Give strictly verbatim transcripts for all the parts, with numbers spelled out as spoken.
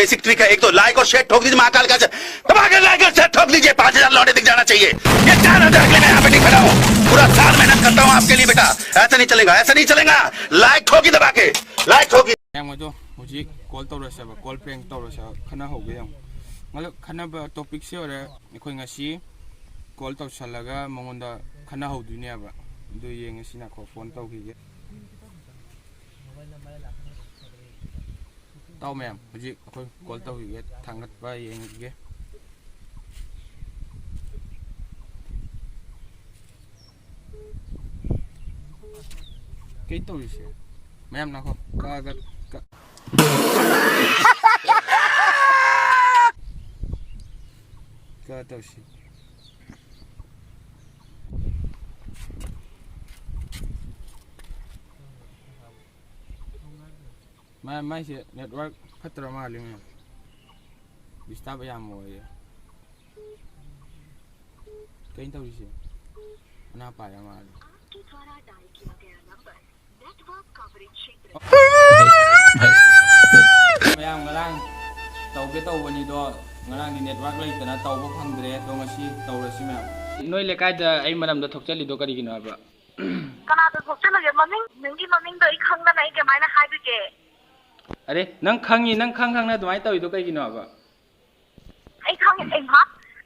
Basic trick है, एक तो लाइक और शेयर ठोक दीजिए महाकाल का, दबा के लाइक और शेयर ठोक दीजिए, पाँच हज़ार लौंडे दिख जाना चाहिए। ये चार हज़ार के लिए मैं यहाँ पे नहीं खड़ा हूँ, पूरा साल मेहनत करता हूँ आपके लिए बेटा। ऐसा नहीं चलेगा, ऐसा नहीं चलेगा। लाइक ठोकी दबा के, लाइक ठोकी। ꯌꯦꯡꯉꯣ ꯑꯗꯣ, ꯍꯧꯖꯤꯛ ꯀꯣꯜ ꯇꯧꯔꯁꯦꯕ, ꯀꯣꯜ ꯄ꯭ꯔꯦꯡ ꯇꯧꯔꯁꯦꯕ, ꯈꯟꯅꯍꯧꯒꯦ ꯌꯦꯡꯉꯣ꯫ ꯃꯇꯂꯕ ꯈꯟꯅꯕ ꯇꯣꯄꯤꯛꯁꯦ ꯑꯣꯏꯔꯦ, ꯑꯩꯈꯣꯏ ꯉꯁꯤ ꯀꯣꯜ ꯇꯧꯁꯜꯂꯒ ꯃꯉꯣꯟꯗ ꯈꯟꯅꯍꯧꯗꯣꯏꯅꯦꯕ꯫ ꯑꯗꯨ ꯌꯦꯡꯉꯁꯤ, ꯉꯥꯏꯈꯣ, ꯐꯣꯟ ꯇꯧꯈꯤꯒꯦ꯫ ꯇꯥꯎ ꯃꯌꯥꯝ, ꯍꯧꯖꯤꯛ ꯑꯩꯈꯣꯏ ꯀꯣꯜ ꯇꯧꯈꯤꯒꯦ, ꯊꯥꯡꯒꯠꯄ ꯌꯦꯡꯈꯤꯒꯦ꯫ ꯀꯩ ꯇꯧꯔꯤꯁꯦ? ꯃꯌꯥꯝ ꯅꯥꯈꯣ꯫ ꯀꯛꯑꯒ ꯀꯛ-, ꯀꯛ ꯇꯧꯁꯤ꯫ ꯃꯥ-, ꯃꯥꯏꯁꯦ ꯅꯦꯠꯋꯥꯔꯛ ꯐꯠꯇ꯭ꯔ ꯃꯥꯜꯂꯦ ꯃꯌꯥꯝ꯫ ꯗꯤꯁꯇꯥꯔꯕ ꯌꯥꯝ ꯑꯣꯏꯌꯦ꯫ ꯀꯩꯅꯣ ꯇꯧꯔꯤꯁꯦ? ꯑꯅꯥ ꯄꯥꯏꯔ ꯃꯥꯜꯂꯦ꯫ ꯃꯌꯥꯝ ꯉꯔꯥꯡ ꯇꯧꯒꯦ ꯇꯧꯕꯅꯤꯗꯣ, ꯉꯔꯥꯡꯗꯤ ꯅꯦꯠꯋꯥꯔꯛ ꯂꯩꯇꯅ ꯇꯧꯕ ꯐꯪꯗ꯭ꯔꯦ꯫ ꯑꯗꯣ ꯉꯁꯤ ꯇꯧꯔꯁꯤ ꯃꯌꯥꯝ꯫ ꯅꯣꯏ ꯂꯩꯀꯥꯏꯗ ꯑꯩ ꯃꯔꯝꯗ ꯊꯣꯛꯆꯜꯂꯤꯗꯣ ꯀꯔꯤꯒꯤꯅꯣ ꯍꯥꯏꯕ? ꯀꯅꯥꯗ ꯊꯣꯛꯆꯜꯂꯒꯦ? ꯃꯃꯤꯡ, ꯅꯪꯒꯤ ꯃꯃꯤꯡꯗꯣ ꯑꯩ ꯈꯪꯗꯅ ꯑꯩ ꯀꯃꯥꯏꯅ ꯍꯥꯏꯗꯣꯏꯒꯦ? ꯑꯔꯦ, ꯅꯪ ꯈꯪꯉꯤ, ꯅꯪ ꯈꯪ ꯈꯪꯅ ꯑꯗꯨꯃꯥꯏꯅ ꯇꯧꯔꯤꯗꯣ ꯀꯩꯒꯤꯅꯣ ꯍꯥꯏꯕ? ꯑꯩ ꯈꯪꯉꯦ, ꯑꯩ ꯍꯥ?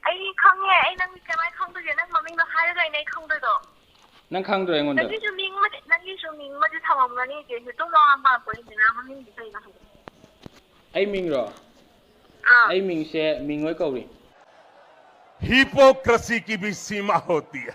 ꯑꯩ ꯈꯪꯉꯦ, ꯑꯩ ꯅꯪ ꯀꯃꯥꯏꯅ ꯈꯪꯗꯣꯏꯒꯦ? ꯅꯪ ꯃꯃꯤꯡꯗꯣ ꯍꯥꯏꯔꯒ ꯑꯩꯅ ꯑꯩ ꯈꯪꯗꯣꯏꯗꯣ? ꯅꯪ ꯈꯪꯗ꯭ꯔꯣ ꯑꯩꯉꯣꯟꯗ? ꯅꯪꯒꯤꯁꯨ ꯃꯤꯡ ꯑꯃꯗꯤ, ꯅꯪꯒꯤꯁꯨ ꯃꯤꯡ ꯑꯃꯗꯤ ꯊꯝꯃꯝꯒꯅꯤ, ꯆꯦꯁꯨ ꯑꯗꯨꯝ ꯋꯥ ꯉꯥꯡꯕ ꯍꯥꯏꯔꯛꯄꯅꯤꯗꯅ, ꯃꯃꯤꯡꯗꯤ ꯀꯩꯅꯣ ꯍꯥꯏꯕ? ꯑꯩ ꯃꯤꯡꯔꯣ? ꯑꯥ꯫ ꯑꯩ ꯃꯤꯡꯁꯦ ꯃꯤꯡꯉꯣꯏ ꯀꯧꯔꯤ꯫ ꯍꯤꯄꯣꯀ꯭ꯔꯦꯁꯤ ꯀꯤ ꯚꯤ ꯁꯤꯃꯥ ꯍꯣꯇꯤ ꯍꯦ꯫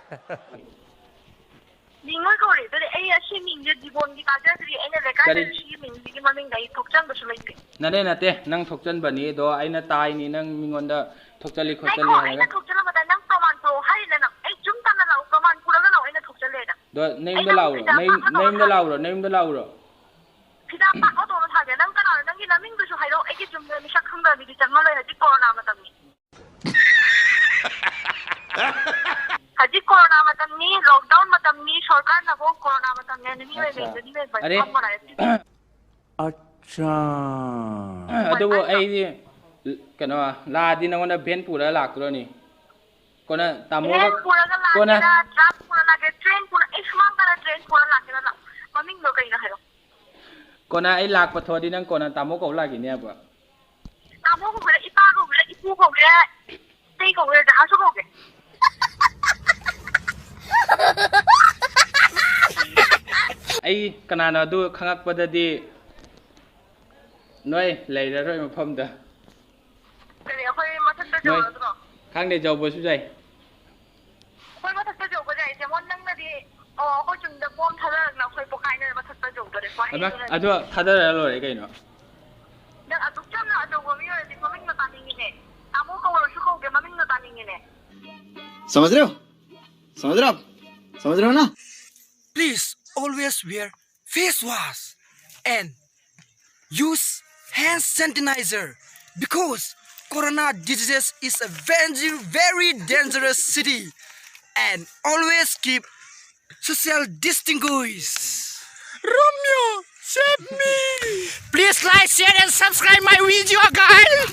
ꯃꯤꯡꯉꯣꯏ ꯀꯧꯔꯤ꯫ ꯑꯗꯨꯗꯤ ꯑꯩ ꯑꯁꯤ ꯃꯤꯡꯁꯦ ꯗꯤꯕꯣꯟꯒꯤ ꯇꯥꯖꯗ꯭ꯔꯤ꯫ ꯑꯩꯅ ꯂꯩꯀꯥꯏꯗ ꯀꯔꯤ? ꯁꯤꯒꯤ ꯃꯤꯡꯁꯤꯒꯤ ꯃꯃꯤꯡꯗ ꯑꯩ ꯊꯣꯛꯆꯟꯕꯁꯨ ꯂꯩꯇꯦ꯫ ꯅꯠꯇꯦ, ꯅꯠꯇꯦ, ꯅꯪ ꯊꯣꯛꯆꯟꯕꯅꯤ꯫ ꯑꯗꯣ ꯑꯩꯅ ꯇꯥꯏꯅꯤ, ꯅꯪ ꯃꯤꯉꯣꯟꯗ ꯊꯣꯛꯆꯜꯂꯤ ꯈꯣꯠꯆꯜꯂꯤ ꯉꯥꯏꯈꯣ, ꯍꯥꯏꯔꯒ꯫ ꯑꯩꯅ ꯊꯣꯛꯆꯜꯂꯝꯕꯗ ꯅꯪ ꯄ꯭ꯔꯃꯥꯟ ꯄꯨꯔꯛꯑꯣ ꯍꯥꯏꯔꯤꯅ ꯅꯪ? ꯑꯩ ꯆꯨꯝ ꯇꯥꯅ ꯂꯥꯛꯑꯣ, ꯄ꯭ꯔꯃꯥꯟ ꯄꯨꯔꯒ ꯂꯥꯛꯑꯣ, ꯑꯩꯅ ꯊꯣꯛꯆꯜꯂꯦꯅ꯫ ꯑꯗꯣ ꯅꯌꯨꯝꯗ ꯑꯩꯅ ꯂꯥꯛꯎꯔꯣ? ꯍꯧꯖꯤꯛꯇ ꯅꯌꯨꯝ-, ꯑꯃ ꯅꯌꯨꯝꯗ ꯂꯥꯛꯎꯔꯣ? ꯅꯌꯨꯝꯗ ꯂꯥꯛꯎꯔꯣ? ꯐꯤꯗꯥ ꯄꯥꯛꯄ ꯇꯧꯔ ꯊꯥꯒꯦ꯫ ꯅꯪ ꯀꯅꯥꯅꯣ? ꯅꯪꯒꯤ ꯅꯃꯤꯡꯗꯨꯁꯨ ꯍꯥꯏꯔꯛꯑꯣ꯫ ꯑꯩꯒꯤ ꯆꯨꯝꯅ ꯃꯤꯁꯛ ꯈꯪꯗꯕ ꯃꯤꯗꯤ ꯆꯪꯍꯜꯂꯣꯏ꯫ ꯍꯧꯖꯤꯛ ꯀꯣꯔꯣꯅꯥ ꯃꯇꯝꯅꯤ꯫ ꯍꯧꯖꯤꯛ ꯀꯣꯔꯣꯅꯥ ꯃꯇꯝꯅꯤ, ꯂꯣꯛꯗꯥꯎꯟ ꯃꯇꯝꯅꯤ, ꯁꯔꯀꯥꯔꯅꯕꯨ ꯀꯣꯔꯣꯅꯥ ꯃꯇꯝꯅꯤ ꯍꯥꯏꯅ ꯃꯤ ꯑꯣꯏ ꯑꯠꯆꯥ꯫ ꯂꯩꯕ, ꯃꯤ ꯑꯣꯏꯕ ꯑꯔꯦ꯫ ꯐꯝꯃ ꯂꯥꯛꯑꯦ꯫ ꯑ-, ꯑꯗꯨꯕꯨ ꯑꯩꯗꯤ ꯀꯩꯅꯣ ꯂꯥꯛꯑꯗꯤ ꯅꯪꯉꯣꯟꯗ ꯚꯦꯟ ꯄꯨꯔꯒ ꯂꯥꯛꯇ꯭ꯔꯣꯅꯤ? ꯀꯣꯟꯅ ꯇꯥꯃꯣꯒ ꯇ꯭ꯔꯦꯟ ꯄꯨꯔꯒ ꯀꯣꯟꯅ ꯂꯥꯛꯀꯦꯔꯥ, ꯇ꯭ꯔꯥꯝ ꯄꯨꯔ ꯂꯥꯛꯀꯦ, ꯇ꯭ꯔꯦꯟ ꯄꯨꯔ, ꯑꯩ ꯁꯨꯃꯥꯡ ꯇꯥꯅ ꯇ꯭ꯔꯦꯟ ꯄꯨꯔ ꯂꯥꯛꯀꯦꯔꯥ? ꯂꯥꯛ-, ꯃꯃꯤꯡꯗꯣ ꯀꯩꯅꯣ ꯍꯥꯏꯔꯣ? ꯀꯣꯟꯅ ꯑꯩ ꯂꯥꯛꯄ ꯊꯣꯛꯑꯗꯤ ꯅꯪ ꯀꯣꯟꯅ ꯇꯥꯃꯣ ꯀꯧ ꯂꯥꯛꯈꯤꯅꯦꯕ꯫ ꯇꯥꯃꯣ ꯀꯧꯒꯦꯔꯥ, ꯏꯄꯥ ꯀꯧꯒꯦꯔꯥ, ꯏꯄꯨ ꯀꯧꯒꯦꯔꯥ, ꯏꯇꯩ ꯀꯧꯒꯦꯔꯥ, ꯖꯍꯥꯁꯨ ꯀꯧꯒꯦ꯫ ꯑꯩ ꯀꯅꯥꯅꯣ ꯑꯗꯨ ꯈꯪꯉꯛꯄꯗꯗꯤ ꯅꯣꯏ ꯂꯩꯔꯔꯣꯏ ꯃꯐꯝꯗ꯫ ꯀꯔꯤ, ꯑꯩꯈꯣꯏ ꯃꯊꯛꯇ ꯌꯧꯔꯗ꯭ꯔꯣ? ꯈꯪꯗꯦ, ꯌꯧꯕꯁꯨ ꯌꯥꯏ꯫ ꯑꯩꯈꯣꯏ ꯃꯊꯛꯇ ꯌꯧꯕ ꯌꯥꯏ꯫ ꯖꯦꯃꯣꯟ, ꯅꯪꯅꯗꯤ, ꯑꯣ, ꯑꯩꯈꯣꯏ ꯆꯨꯝꯗ ꯕꯣꯝ ꯊꯥꯗꯔꯒ ꯑꯩꯈꯣꯏ ꯄꯣꯈꯥꯏꯅꯔ ꯃꯊꯛꯇ ꯌꯧꯗꯣꯔꯦ꯫ ꯋꯥꯍꯩꯗꯨꯅꯗꯤ꯫ ꯑꯗꯣ ꯊꯥꯗꯔ ꯂꯣꯏꯔꯦ ꯀꯩꯅꯣ꯫ ꯅꯪ ꯑꯗꯨꯛ ꯌꯥꯝꯅ ꯑꯆꯧꯕ ꯃꯤ ꯑꯣꯏꯔꯗꯤ ꯃꯃꯤꯡꯗꯣ ꯇꯥꯅꯤꯡꯉꯤꯅꯦ꯫ ꯇꯥꯃꯣ ꯀꯧꯔꯁꯨ ꯀꯧꯒꯦ, ꯃꯃꯤꯡꯗꯣ ꯇꯥꯅꯤꯡꯉꯤꯅꯦ꯫ समझ रहे हो? समझ रहे हो आप? समझ रहे हो ना? Please always wear face wash and use hand sanitizer because corona diseases is a very, very dangerous city, and always keep social distance. Romeo, save me! Please like, share and subscribe my video, guys.